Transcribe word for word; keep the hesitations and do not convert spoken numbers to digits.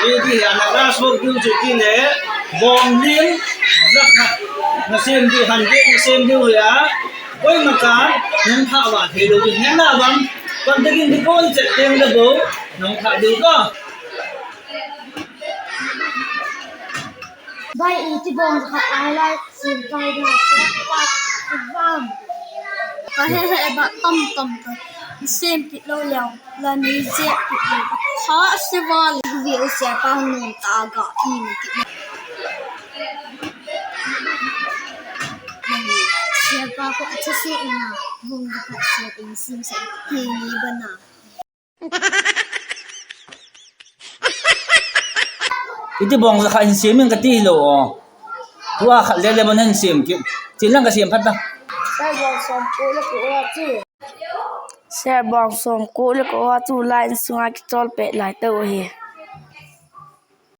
Hiti hi a na class work diu chu ti le, bong lim, zakhat, na sem diu, hundred na sem diu hi a, koima cha, nung thah va thei lou ding, nang na bang, kon takin di kon chet teng le bo, nung thah diu ko. Bai, iti bong zakhat a lai sem tai da, sem pa, bang. Ka he he ba tam tam ta. Sem kit lou leu, la nei jep kit lou. Ka tha se va le vi u se pa nun ta ga i ni kit. Se pa ko acha se ina, bong zakhat se in sem se, ki ni bana. Iti bong zakhat hin sem in kati hilou o. Tua khat le le bon hin sem kit. Chin lang ka sem phat ta. Sir, bong som ko le ko a chu. Sir, bong som ko le ko a chu line sunga kichol pet lai tau hi.